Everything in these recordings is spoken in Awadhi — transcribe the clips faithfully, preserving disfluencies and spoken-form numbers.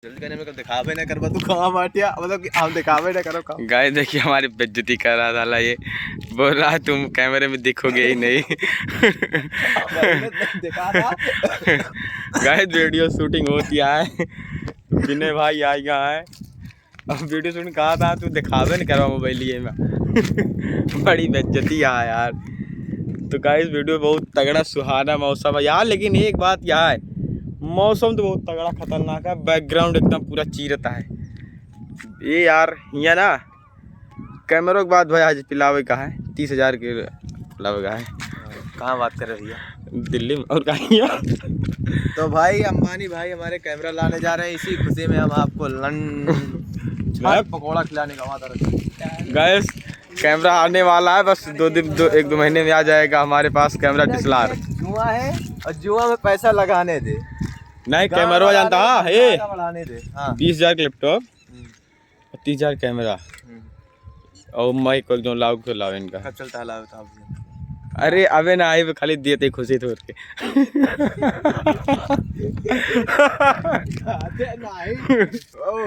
जल्दी कहने में कब दिखावे ना करबा तू कहाँ बाटिया, मतलब कि हम दिखावे ना करो कहाँ। गाइस, देखिए, हमारी बेइज्जती कर रहा था ये, बोल रहा है, "तुम कैमरे में दिखोगे ही नहीं।" दिखा था। गाइस, वीडियो शूटिंग होती है, विनय भाई आ गया है। अब वीडियो शूटिंग कहा था, तू दिखावे नहीं करवा मोबाइलिये में। बड़ी बेइज्जती है यार। तो गाइस, वीडियो बहुत तगड़ा सुहाना मौसम है यार, लेकिन एक बात यह है, मौसम तो बहुत तगड़ा खतरनाक है, बैकग्राउंड एकदम पूरा चीरता है। ये यार, हियाँ ना कैमरों के बाद भाई आज पिलावे का है, तीस हजार के पिलावे का है। कहाँ बात कर रहे भैया? दिल्ली में। और कहाँ हियाँ? तो भाई, अंबानी भाई हमारे कैमरा लाने जा रहे हैं, इसी खुशी में हम आपको लन-, मैं पकौड़ा खिलाने का वादा रखते हैं। गाइस, कैमरा आने वाला है, बस दो दिन, दो, एक दो महीने में आ जाएगा हमारे पास कैमरा D S L R। जुआ है और जुआ में पैसा लगाने दे। नहीं, गाँव कैमरा वाला जानता, ने हाँ, ए। पैसा बढ़ाने दे। हाँ। बीस हजार के लैपटॉप, हम्म। तीस हजार कैमरा। हम्म। और माइक को एकदम लाउड के लाओ इनका। कब चलता है लाउड साहब? अरे, अबे ना आई, खाली दिए थे खुशी तोड़ के। अरे नहीं। ओ।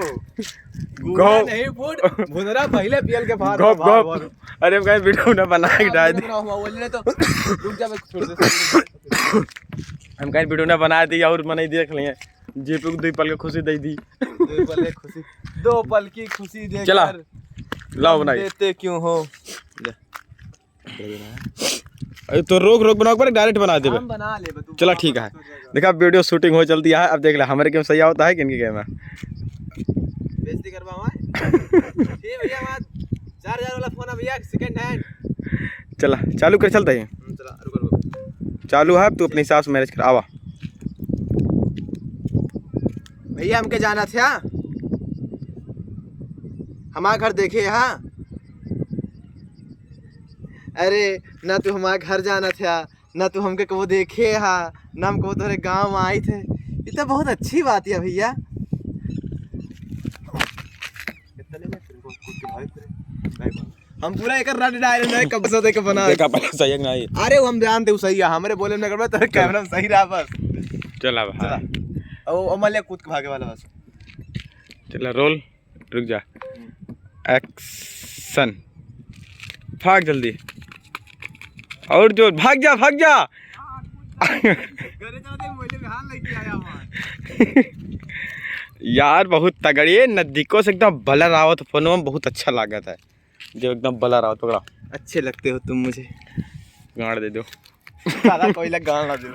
गूंगा गप। नहीं फूट, भुनरा पहले पियल के भाग गप, रहा, गप। भाग। अरे, हम कहीं वीडियो ना बना के हाँ, डाल वीडियो दी। बनाओ, हम बोल रहे तो रुक जा, मैं छोड़ दे। हम कहीं वीडियो ना बना दी और मने देख लिए, जीपू को दो पल के खुशी दे दी। दो पल की खुशी, दो पल की खुशी देकर चला, लाओ तुम बनाई। देते क्यों हो? ले। अरे तो रोक, रोक बनाओ, पर डायरेक्ट बना देबे। हम बना लेबे, तू चला, बना ठीक है। बना। देखा, वीडियो शूटिंग हो चलती है, अब देख ले, हमारे गेम सही होता है कि इनके गेम है। बेइज्जती करवा हमारे। ठीक भैया, बात चार हजार वाला फोन है भैया, second hand। चला, चालू कर, चलता है। हम्म, चला, रुको, रुको। चालू है, तू अपने हिसाब से मैनेज कर, आवा। भैया, हमके जाना था, हमारा घर देखे यहाँ। अरे, ना तू हमारा घर जाना था, ना तू हमके कबो देखे हा, ना हम कबो तोहरे गाँव आई थे। ये तो बहुत अच्छी बात है भैया। हम पूरा एक रट डाले ना, कब से देखे बना। देखा पहले सही है कि नहीं? अरे, वो हम जानते, वो सही है, हमरे बोले ना करबे, तो कैमरा में सही रहा बस। चला भाई। चला। ओ, ओ, मलिया कूद के भागे वाला बस। चला, रोल, रुक जा। एक्शन। भाग जल्दी। और जोर, भाग जा, भाग जा। घरे चला दे, मोबाइल में हाथ लेके आया हुआ है। यार, बहुत तगड़ी है, नजदीकों से एकदम blur आवत फोन में, बहुत अच्छा लागत है। जो एकदम blur आवत, पकड़ा। अच्छे लगते हो तुम मुझे। गांड दे दो। साला कोई लग गांड ना दे।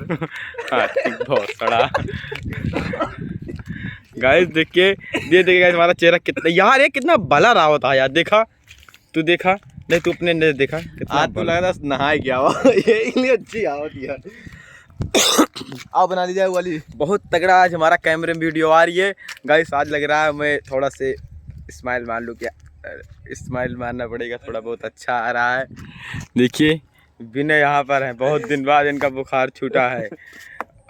हाँ, ठीक, बहुत सड़ा। गाइस, देखिए, ये देखिए गाइस, हमारा चेहरा कितना, यार, ये कितना blur आवत है यार, देखा, तू देखा, नहीं, तू अपने नहीं देखा, कितना आज तू blur। लगता नहाए गया हो, ये लिए अच्छी आवत यार। आओ, बना ली जाए वो वाली। बहुत तगड़ा आज हमारा कैमरे में वीडियो आ रही है। गाइस, आज लग रहा है मैं थोड़ा से स्माइल मार लूँ क्या? स्माइल मारना पड़ेगा, थोड़ा बहुत अच्छा आ रहा है। देखिए, विनय यहाँ पर है, बहुत दिन बाद इनका बुखार छूटा है।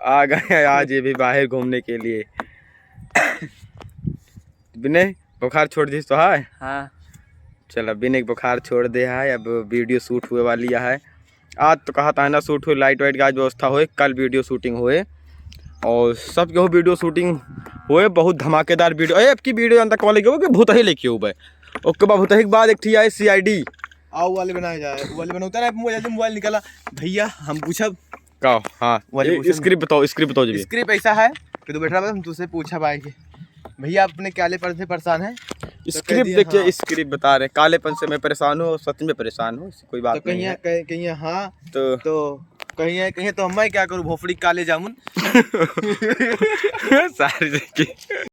आ गए हैं आज ये भी बाहर घूमने के लिए। विनय, बुखार छोड़ दिस तो है? हाँ। चल, अब विनय के बुखार छोड़ दे है, अब वीडियो शूट हुए वाली है। आज तो कहा था ना शूट हुए, लाइट वाइट का आज व्यवस्था हुए, कल वीडियो शूटिंग हुए और सब केहू वीडियो शूटिंग हुए, बहुत धमाकेदार वीडियो। ए, अब की वीडियो अंदर कॉल लेके हो कि भूतही लेके हो भाई। ओके बा, भूतही के बाद एक ठी आई CID। आओ वाले बनाए जाए, वो वाले बनाओ। उतारा मोबाइल, जल्दी मोबाइल निकाला। भैया, हम पूछब। का? हाँ। वाले ए, पूछब। Script बताओ, script बताओ जी। Script ऐसा है कि तू बैठा रहा, हम तुझसे पूछा भाई के। भैया, अपने कालेपन से परेशान है? तो कह script दिए देखिए, हाँ। Script बता रहे हैं, कालेपन से मैं परेशान हूँ, सच में परेशान हूँ, कोई बात तो नहीं कहिए, है। कह-, कहिए हाँ, तो तो कहिए, कहिए तो हम क्या करूँ, भोपड़ी काले जामुन। सारी देखिए।